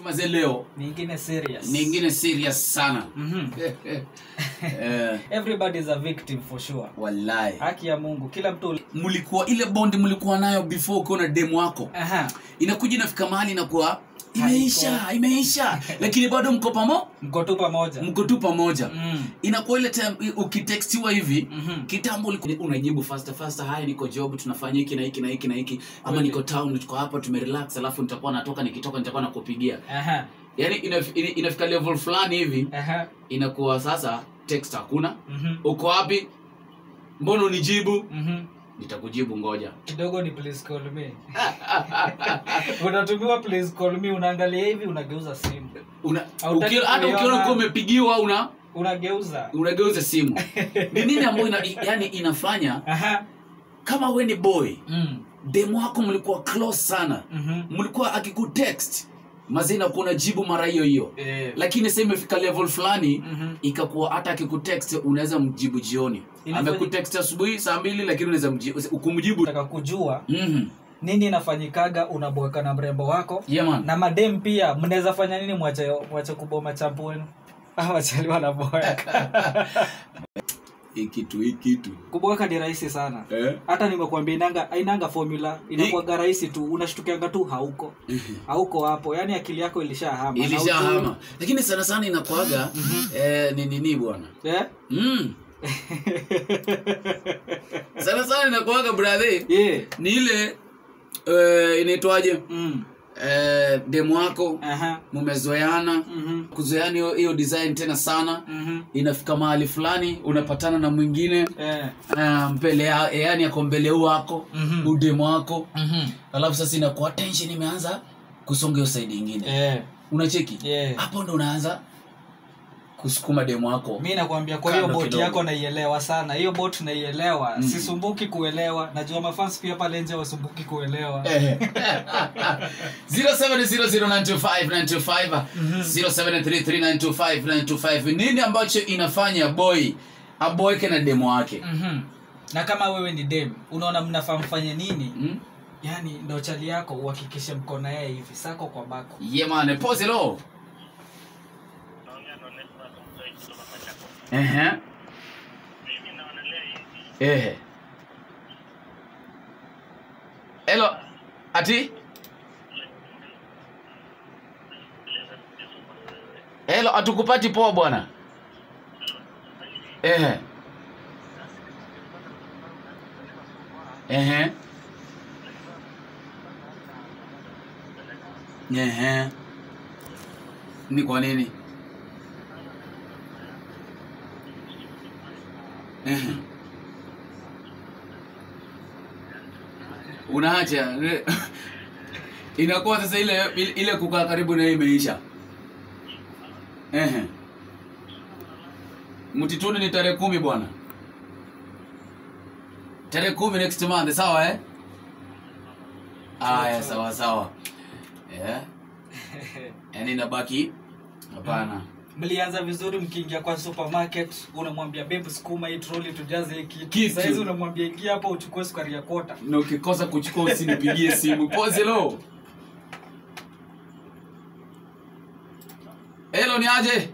Mazee leo nyingine serious. Nyingine serious sana. Everybody is a victim for sure. Wallahi. Haki ya Mungu, kila mtu. Mlikuwa ile bond mlikuwa nayo before ukiona demu wako. Aha. Inakuja inafika mahali inakuwa imeisha. Lakini bado mko pamoja? Mko tu pamoja. Mko tu pamoja. Inakuwa ile time ukitextiwa hivi, kitambo unajibu faster, haya niko job tunafanya hiki na hiki na hiki na hiki, ama niko town tuko hapa tumerelax, alafu nitakuwa natoka, nikitoka nitakuwa nakupigia. Aha. Yaani inafika level fulani hivi. Aha. Inakuwa sasa text hakuna. Uko wapi? Mbona unijibu? Nitakujibu ngoja. Kidogo ni please call me. Unatumiwa please call me, unaangalia hivi unageuza simu. Hata ukiona uko umepigiwa unageuza. Unageuza simu. Ni nini ambayo yani inafanya? Aha. Kama wewe ni boy, demu wako mlikuwa close sana. Mlikuwa akikutext mazina kuna jibu mara hiyo hiyo. Lakini sasa imefika level fulani, ikakuwa hata akikutext unaweza mjibu jioni. Amekutext asubuhi saa 2 lakini unaweza kumjibu. Nataka kujua nini inafanyikaga unaboeka na mrembo wako. Yeah, man. Na madem pia mnaweza fanya nini mwache kuboma champu wenu? Wachali wanaboeka. Hii kitu. Kuboeka ni rahisi sana. Hata nimekuambia inanga formula, inakuwa rahisi tu, unashtukianga tu hauko. Hauko hapo. Yaani akili yako ilishahama. Ilishahama. Lakini sana sana inakuaga ni nini bwana? Sana sana inakuaga brother. Yeah. Ni ile inaitwaje? Demu wako mumezoeana, kuzoeana hiyo design tena sana. Inafika mahali fulani unapatana na mwingine mbele yani yako mbele wako, udemu wako. Alafu sasa inakuwa tension imeanza kusonga hiyo side nyingine. Unacheki? Hapo ndo unaanza kusukuma demu wako. Mimi nakwambia kwa hiyo bot yako naielewa sana. Hiyo bot naielewa. Sisumbuki kuelewa. Najua mafans pia pale nje wasumbuki kuelewa. 0700925925 0733925925. Nini ambacho inafanya boy aboyeke na demu wake? Na kama wewe ni dem, unaona mnafaa mfanye nini? Yaani ndo chali yako uhakikishe mko na yeye hivi sako kwa bako. Yeah man, pause low. Hello, ati? Hello, atukupati poa bwana. Ni kwa nini? Unaacha inakuwa sasa ile kukaa karibu na yeye imeisha. Mtituni ni tarehe 10 bwana. Tarehe 10 next month, sawa eh? Aya, sawa sawa. Yaani inabaki hapana. Mlianza vizuri mkiingia kwa supermarket, unamwambia babe sukuma hii trolley tujaze hiki kitu. Saizi unamwambia ingia hapa uchukue sukari ya kota. Na ukikosa kuchukua usinipigie simu. Pause low. Hello, ni aje?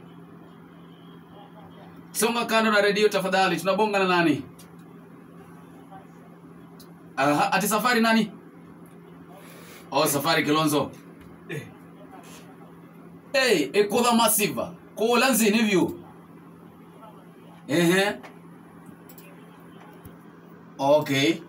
Songa kando na radio tafadhali. Tunabonga na nani? Aha, ati safari nani? Oh, Safari Kilonzo. Hey, ekola masiva. Kolanzi ni view. Okay.